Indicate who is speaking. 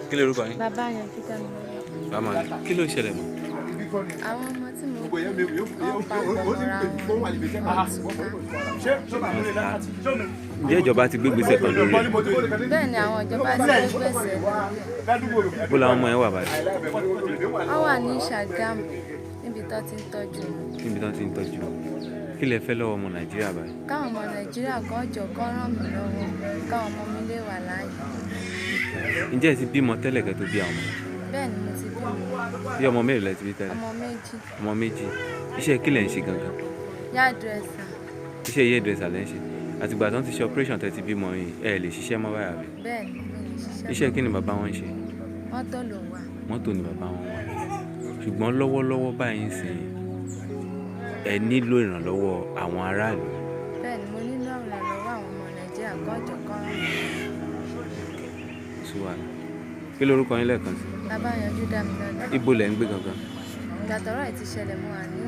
Speaker 1: Kí lorúkọ yín?
Speaker 2: Bàbá yẹn fi dá mi lọ́wọ́.
Speaker 1: Bàmá, kí ló ṣẹlẹ̀ mọ́?
Speaker 2: Àwọn ọmọ tí mo bí wọ́n papọ̀ mọ́ra wọn, wọ́n túká.
Speaker 1: Ǹjẹ́ ìjọba ti gbé gbèsè kan lórí ẹ̀?
Speaker 2: Bẹ́ẹ̀ ni, àwọn ìjọba ti gbé gbèsè lórí ẹ̀.
Speaker 1: Bó làwọn ọmọ yẹn wà báyìí?
Speaker 2: Wọ́n wà ní Ṣàgámù níbi tó ti ń tọ́jú wọn.
Speaker 1: Níbi tí wọ́n ti ń tọ́jú wọn. Kí lẹ fẹ́ lọ́wọ́ ọmọ Nàìjíríà báyìí?
Speaker 2: Káwọn ọmọ Nàìjíríà kan jọ kán ràn mí lọ́wọ́ káwọn ọmọ mi lè wà láàyè.
Speaker 1: Ǹjẹ́ ẹ ti bímọ tẹ́lẹ̀ kẹ́ tó bí àwọn ọmọ?
Speaker 2: Bẹ́ẹ̀ ni, mo ti bímọ.
Speaker 1: Bí ọmọ mélòó lẹ ti bí tẹ́lẹ̀?
Speaker 2: Ọmọ 2.
Speaker 1: Ọmọ 2. Iṣẹ́ kí lẹ̀ ń ṣe gangan?
Speaker 2: Hairdresser.
Speaker 1: Iṣẹ́ hairdresser lẹ́ ń ṣe. Àtìgbà tó ń ti ṣe operation tẹ́ ti bímọ yìí, ẹ lè ṣiṣẹ́ mọ́ báyìí, àbí?
Speaker 2: Bẹ́ẹ̀ ni, mi lè ṣiṣẹ́.
Speaker 1: Iṣẹ́ kí ni bàbá wọn ń ṣe?
Speaker 2: Mọ́tò ló wà.
Speaker 1: Mọ́tò ni bàbá wọn wà. Ṣùgbọ́n lọ́wọ́lọ́wọ́ báyìí ń sìn, ẹ nílò ìrànlọ́wọ́ àwọn aráàlú.
Speaker 2: Bẹ́ẹ̀ ni, mo nílò ìrànlọ́wọ́ àwọn ọmọ Nàìjíríà kan jọ kán ràn mí lọ́wọ́.
Speaker 1: Sí wàhálà. Kí lorúkọ yín lẹ́ẹ̀kan sí?
Speaker 2: Bàbá yanjú dá mi lọ́lá.
Speaker 1: Ibo lẹ̀ ń gbé gangan?
Speaker 2: Ìgbà tọ́rọ̀ ẹ̀ ti ṣẹlẹ̀, mo wà ní